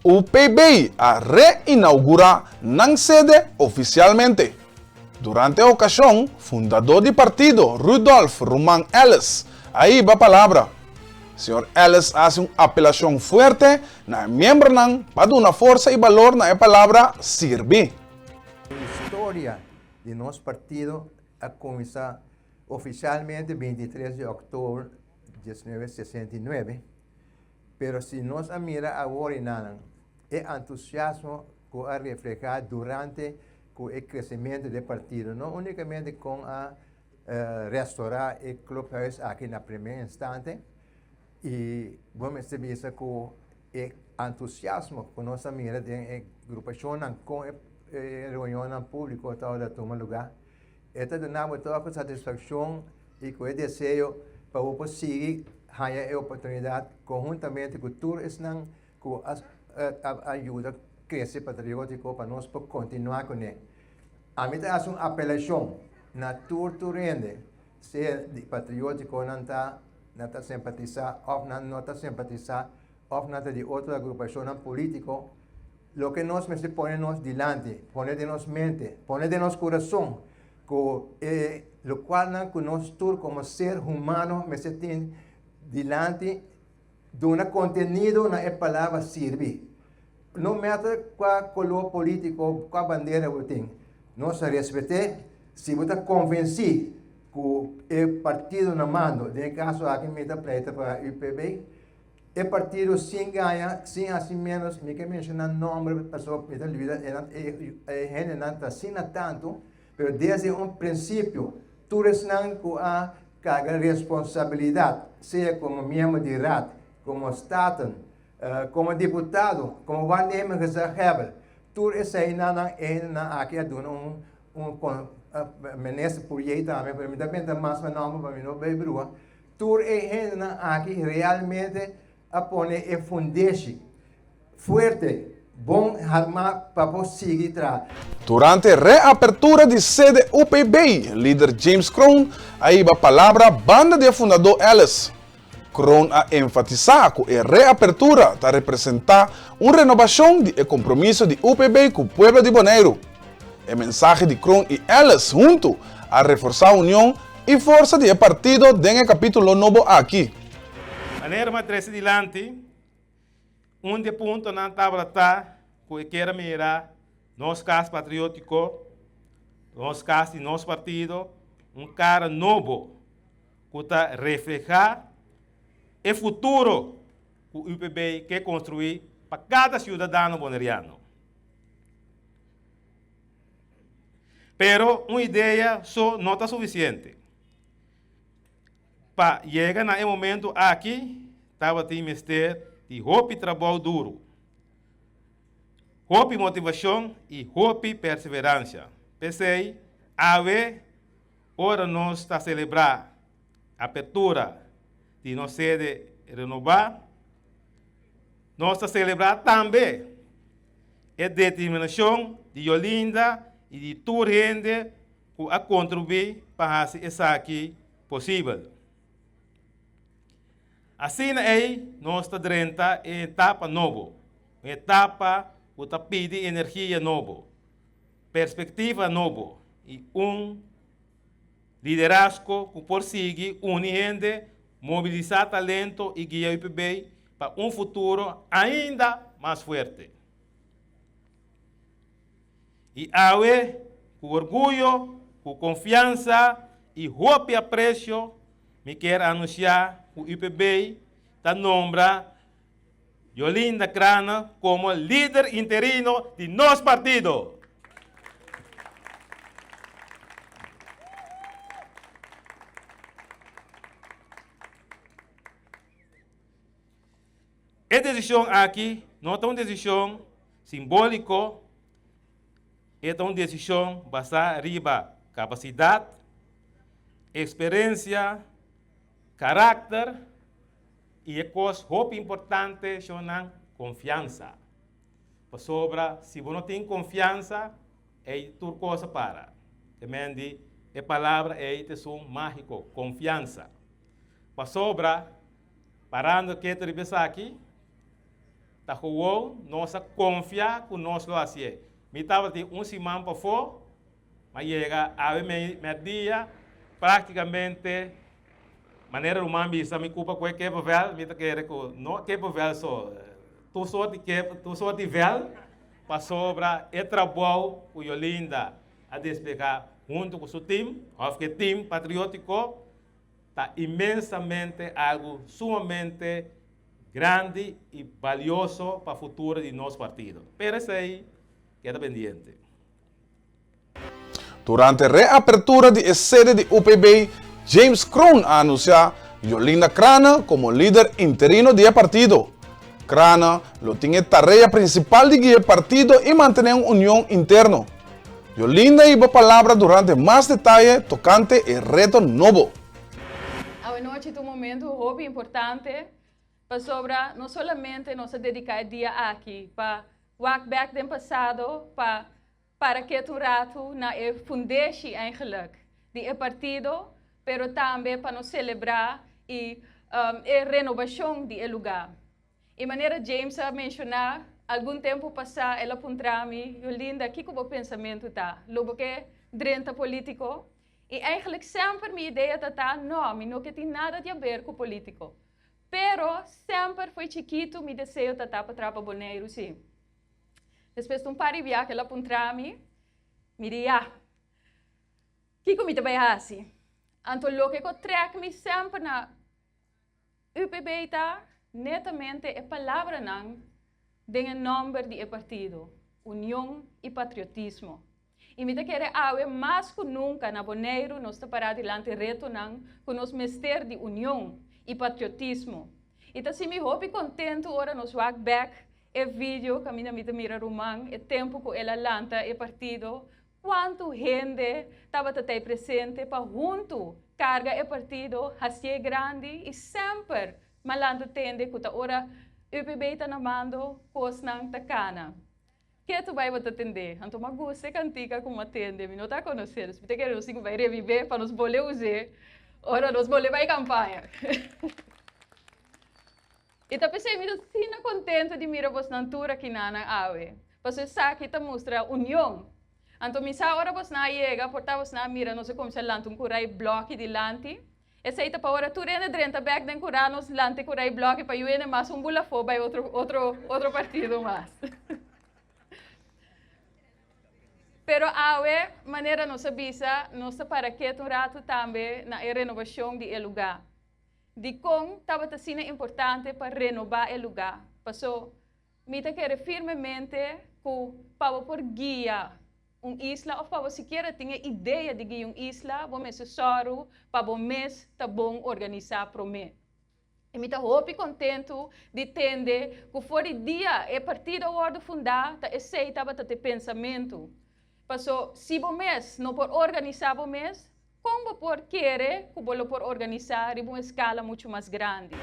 UPB a reinaugurá nan sede ofisialmente. Durante e okashon, fundadó di partido Rudolf Ruman Ellis a hiba palabra. Señor Ellis a hasi un apelashon fuerte na e miembronan pa duna forsa i balor na e palabra sirbi. Historia di nos partido a kuminsá ofisialmente 23 di òktober 1969. Pero si nos a mira awor i nanan, e antusiasmo ku a reflehá durante ku e kresementu di e partido, no únikamente kon a restorá e clubhuis aki na primer instante, i bo mester bisa ku e antusiasmo ku nos a mira den e grupashonnan kon e reunionnan públiko tabata tuma lugá, E ta duna bo tòg ku satisfakshon i ku e deseo pa bo por sigui haña e oportunidat konhuntamente ku tur esnan ku a a yuda krese Patriótiko pa nos por kontinuá kuné. Ami ta hasi un apelashon na tur tur hende, sea di Patriótiko nan ta nan ta simpatisá òf nan no ta simpatisá òf nan ta di otro agrupashonnan polítiko, Loke nos mester pone nos dilanti, pone den nos mente, pone den nos kurason, ku e lokualnan ku nos tur komo ser humano mester tin dilanti, duna kontenido na e palabra sirbi. No mèter kua koló polítiko, kua bandera bo tin, nos ta respet'é si bo ta konvensí ku e partido na mando, den e kaso aki mi ta pleita pa UPB, E partido sin gaña, sin hasi menos, mi ke menshoná nomber pasobra mi ta lubida e hendenan ta asina tantu, pero desde un prinsipio tur esnan ku a karga responsabilidat, sea komo miembro di Raad, komo Staten, komo diputado, komo waarnemend gezaghebber, tur eseinan e hendenan aki a duna un un minister Pourier tambe, pero mi ta benta mas pa nomber pa mi no bay brua. Tur e hendenan aki realmente a pone e fundeshi fuerte, bon harmá pa por sigui traha. Durante reapertura di sede UPB, lider James Kroon a hiba palabra banda di e fundadó Ellis. Kroon a enfatisá ku e reapertura ta representá un renobashon di e kompromiso di UPB ku pueblo di Boneiru. E mensahe di Kroon i Ellis huntu a reforsá union i forsa di e partido den e kapítulo nobo aki. Manera mi a trese dilanti, un di e puntonan tabata ta ku e kier a mira nos kas patriótiko, nos kas di nos partido, un kara nobo ku ta reflehá e futuro ku UPB ke konstruí pa kada siudadano boneriano. Pero un idea so no ta sufisiente. Pa yega na e momento aki tabatin mester di hopi trabou duru, hopi motivashon i hopi perseveransia. P'esei, awe ora nos ta selebrá apertura di nos sede renobá, nos ta selebrá tambe E determinashon di Yolinda i di tur hende ku a kontribuí pa hasi esaki posibel. Asina ei nos ta drenta e etapa nobo, un etapa ku ta pidi energia nobo, perspektiva nobo i un Liderazgo ku por sigui uni hende, mobilisá talento i guia UPB pa un futuro ainda mas fuerte. I awe, ku orguyo, ku konfiansa i hopi apresio, mi kier anunsiá ku UPB ta nombra Yolinda Craane komo lider interino di nos partido. E desishon aki no ta un desishon simbóliko, e ta un desishon basá riba kapasidat, eksperensia, karakter, I e kos hopi importante shonnan, konfiansa. Pasobra si bo no tin konfiansa, ei tur kos a para. Te men di e palabra ei ta esun mágiko, konfiansa. Pasobra, parando ketu riba esaki, Ta gewoon nos a konfia ku nos lo hasié. Mi tabatin un siman pafó, m'a yega awe mèrdia, práktikamente manera ruman bisa mi kupa ku e kippenvel, mi ta kere ku no kippenvel so, tur sort di kip, tur sort di vel, pasobra e trabou ku Yolinda a desplegá huntu ku su tim, òf ku e tim patriótiko, ta inmensamente algu sumamente grandi i balioso pa futuro di nos partido. Pero esei keda pendiente. Durante reapertura di e sede di UPB, James Kroon a anunsiá Jolinda Craane komo lider interino di e partido. Craane lo tin e tarea prinsipal di guia e partido i mantené un union interno. Jolinda hiba palabra durante mas detaye tokante e reto nobo. Awenochi ta un momento hopi importante pasobra no solamente nos a dedica e dia aki pa wak bek den pasado pa para ketu un ratu na e fundeshi eigenlijk di e partido pero tambe pa nos celebra y e renobacion di e lugar. I manera James a menshoná, algun tempu pasá el a puntra mi, Jolinda, kiko bo pensamentu ta? Lo bo ke drenta polítiko? I eigenlijk semper mi idea ta ta, no, mi no ke tin nada di haber ku polítiko. Pero semper fo'i chikitu mi deseo ta ta pa traha pa Boneiru, sí. Despues di un par di biaha el a puntra mi, mi di, ya, kiko mi ta bai hasi? Anto loke ku trèk mi semper na UPB ta netamente e palabranan den e nòmber di e partido, union i patriotismo. I mi ta kere awe mas ku nunka na Boneiru nos ta pará dilanti retonan ku nos mester di union i patriotismo. I ta sinmi hopi kontentu ora nos wak bèk e video kaminda mi ta mira ruman e tempu ku el a lanta e partido Kuantu hende tabata ta ei presente pa huntu karga e partido, hasié grandi i semper malanta tende ku ta ora UPB ta na mando kosnan ta kana. Ke tu bai bo ta tendé? Anto m'a gusta e kantika ku m'a tende, mi no ta konosé, dus mi ta kere nos tin ku bai rebibé pa nos bole us'é ora nos bole bai kampaña. I ta p'esei mi ta asina kontentu di mira bosnan tur akinanan awe, pasobra esaki ta mustra union. Anto mi sa ora bosnan a yega, por ta bosnan a mira nos a kuminsá lanta un kurai blòki dilanti. Esei ta pa ora tur hende drenta bèk den kurá nos lanta e kurai blòki pa yu hende mas un bula afó bai otro otro otro partido mas. Pero awe, manera nos a bisa, nos ta para ketu un ratu tambe na e renobashon di e lugá. Dikon tabata asina importante pa renobá e lugá? Pasó mi ta kere firmemente ku pa bo por guia un isla òf pa bo sikiera tin e idea di guia un isla, bo mester sòru pa bo mes ta bon organisá promé. I mi ta hopi kontentu di tende ku for di dia e partido a wòrdu fundá ta esei tabata te pensamentu. Pasó si bo mes no por organisá bo mes, Kon bo por kere ku bo lo por organisá riba un eskala muchu mas grandi?